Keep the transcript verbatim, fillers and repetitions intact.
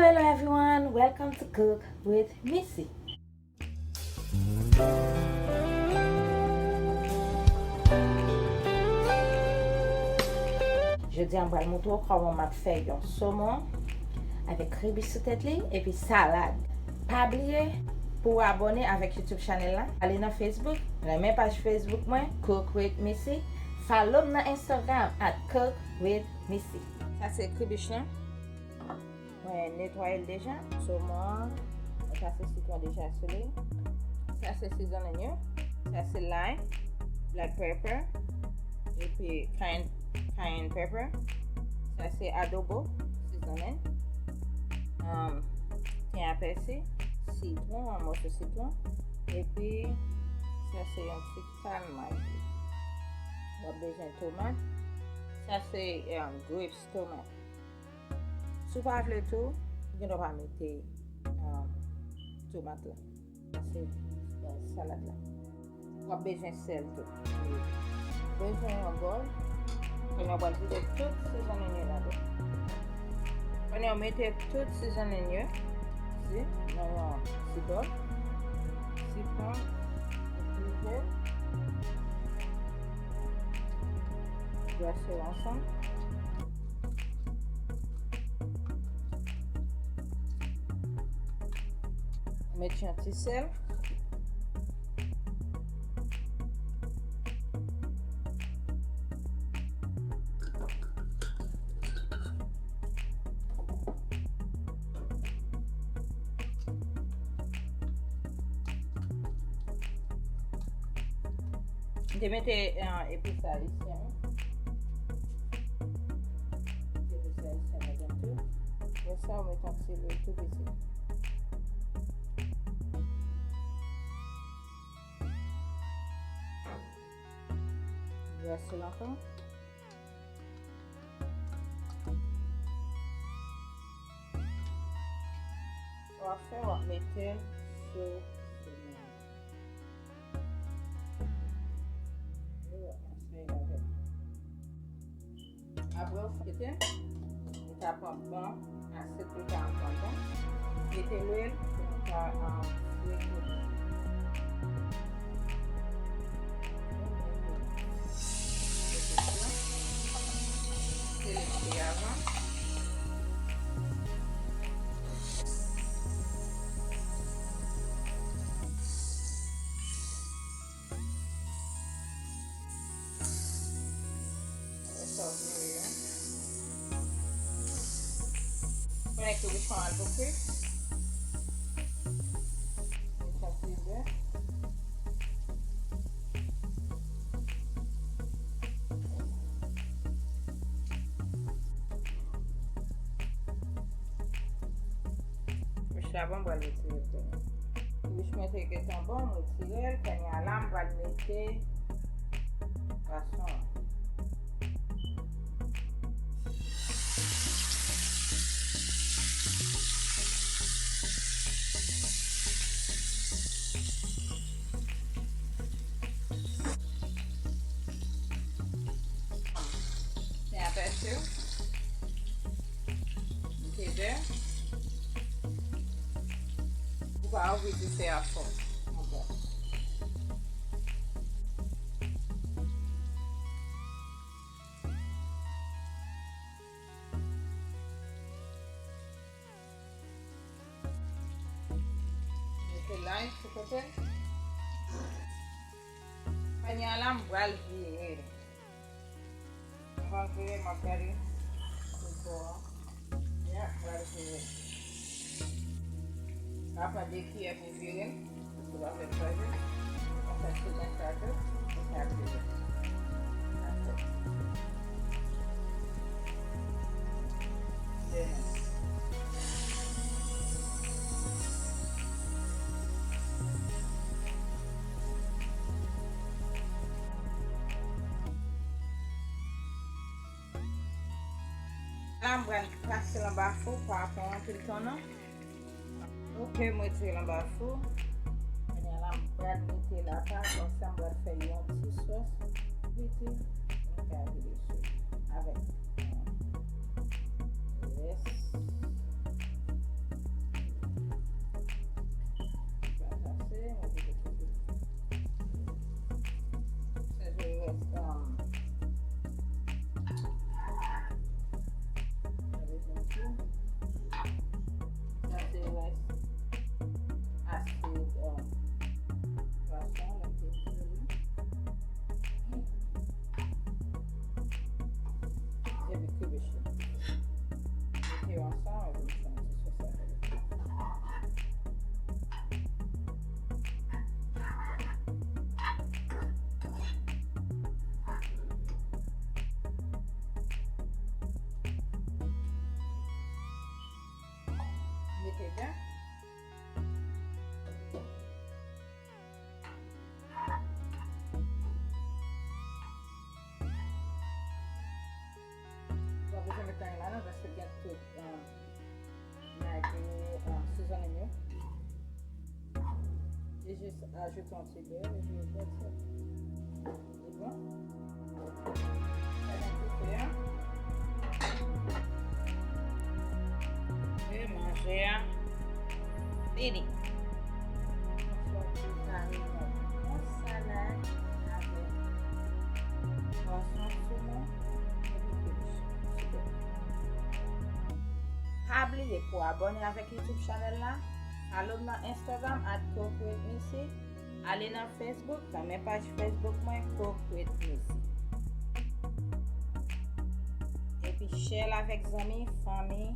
Hello everyone, welcome to Cook with Missy. Jodi a m pral montre w kòman m ap fè yon somon avèk kribich sou tèt li epi salad. Pa bliye pou w abòne avèk YouTube channel la. Ale nan Facebook, renmen paj Facebook mwen, Cook with Missy. Follow m nan Instagram at Cook with Missy. Sa se kribich lan. Mwen netwaye l deja. Somon an, mwen pase sitwon deja sou li. Sa se seasoning yo. Sa se lime, black pepper, epi cayenne, cayenne pepper. Sa se adobo, seasoning. Um, ten a pèsi, sitwon, yon mòso sitwon. Epi, sa se yon ti kalmay. W ap bezwen tomat. Sa se, um, grapes tomat. Si w pa vle tou, ou gen dwa pa mete, um, tomat la. Sa se, uh, salad la. W ap bezwen sèl tou. Bezwen yon bòl. Kounye a w pral vide tout seasoning yo ladan. Kounye a w mete tout seasoning yo. Si, nan yon ti bòl. Sitwon, pike. Brase yo ansanm. Met yon ti sèl. M te mete, eh, epis ayisyen. Epis ayisyen ladan tou. Apre sa, ou met yon ti lwil tou piti. Brase l ankò. Sa w ap fè, w ap mete l sou, sou men. Wi, w ap mache avè l. Apre w fete, li ka pran bon, asyèt li ka pran bon. Mete lwil pou nou ka, um, fri tout. Seleksyon avan. Sa vire. Konnen kribich lan al pou kwi. Met yon ti ze. Kribich la bon, m pral retire l kounye a. Kribich mwen te gentan bon, m retire l. Kounye a la, m pral mete pwason an. Mete apèsi w. Mete dè. Ou pa ouvri dife a fò. Ankò. Mete lay sou kote l. Kounye a la, m pral vire l. Anvan m vire, m ap gade sou bò a. Ya, m pral vire. Sa pran de kiyè pou vire l. Ou pa fè l kraze. Ou fè sou men sa tou, ou fè aplike. Aplike. De men. La, m pral pase l anba fou, pa pran anpil tan, non. Ok, m retire l anba fou. Kounye a la, m pral mete l apa, konsa m pral fè yon ti sòs piti, m ka vide sou li avèk, yes. Ebyen, w ap bezwen met lajan ladan paske gen tout, um, Maggi, um, seasoning yo. E jis ajoute yon ti bè epi w fè sa. Li bon. Sa gen kote a. E manje a fini. Yon sòti kari yon bon salad avèk pwason, soumon epi plis. Sipè. Pa bliye pou abòne avèk YouTube chanèl la, follow m nan Instagram at cook with missy, ale nan Facebook, nan men paj Facebook mwen, Cook with Missy. Epi share l avèk zanmi, fanmi,